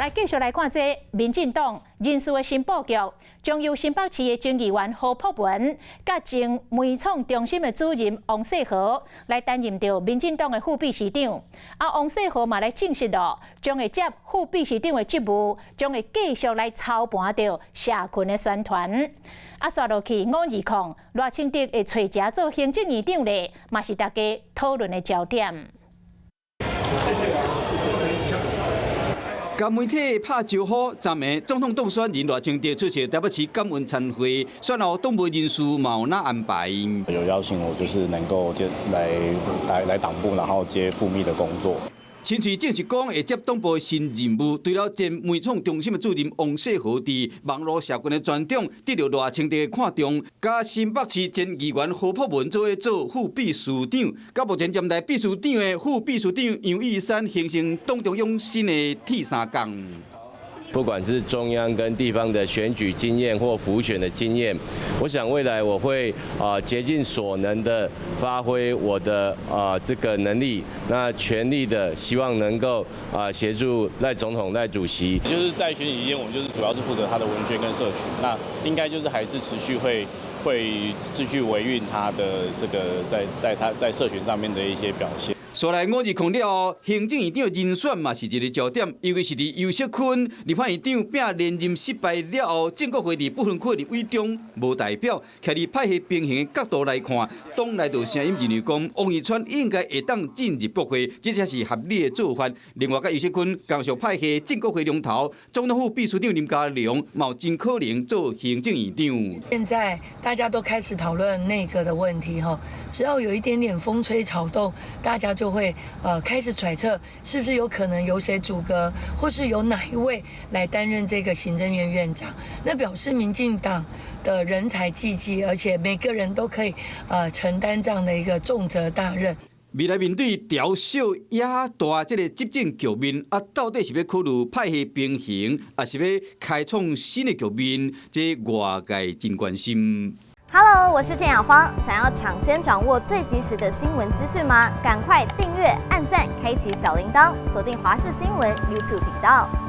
來繼續來看這民進黨人事的新布局，將由新北市的前議員何博文，佮前媒創中心的主任王世和來擔任著民進黨的副秘書長。啊，王世和嘛來證實咯，將會接副秘書長的職務，將會繼續來操盤著社群的宣傳。啊，紲落去520賴清德會揣誰做行政院長咧，嘛是大家討論的焦點。謝謝。佮媒體拍招呼，昨暝總統當選人賴清德出席台北市感恩餐會，選後黨部人事嘛有哪安排？有邀請我，就是能夠接來來來黨部，然後接副秘的工作。親喙正式講會接黨部新任務，除了前媒創中心的主任王世和佇網路社群的專長得著賴清德的看重，佮新北市前議員何博文做伙做副秘書長，佮目前任內秘書長的副秘書長楊義山形成黨中央新的鐵三角。不管是中央跟地方的選舉經驗或輔選的經驗，我想未來我會竭盡所能的發揮我的這個能力，那全力的希望能夠協助賴總統、賴主席。就是在選舉期間，我們就是主要是負責他的文宣跟社群，那應該就是還是持續會繼續維運他的這個在他在社群上面的一些表現。紲來520了後，行政院長人選嘛是一個焦點，尤其是佇游錫堃立法院長拼連任失敗了後，正國會佇不分區立委中無代表，徛佇派系平衡的角度來看，黨內就聲音認為講，王義川應該會當進入國會，這才是合理的做法。另外，佮游錫堃共屬派系正國會龍頭，總統府秘書長林佳龍，嘛真可能做行政院長。現在大家都開始討論內閣的問題，哈，只要有一點點風吹草動，大家就會開始揣測，是不是有可能由誰組閣，或是由哪一位來擔任這個行政院院長？那表示民進黨的人才濟濟，而且每個人都可以承擔這樣的一個重責大任。未來面對朝小野大這個執政局面，啊，到底是欲考慮派系平衡，抑是欲開創新的局面？這外界真關心。 Hello，我是鄭雅芳。想要搶先掌握最及時的新聞資訊嗎？趕快訂閱、按讚、開啟小鈴鐺，鎖定華視新聞 YouTube 頻道。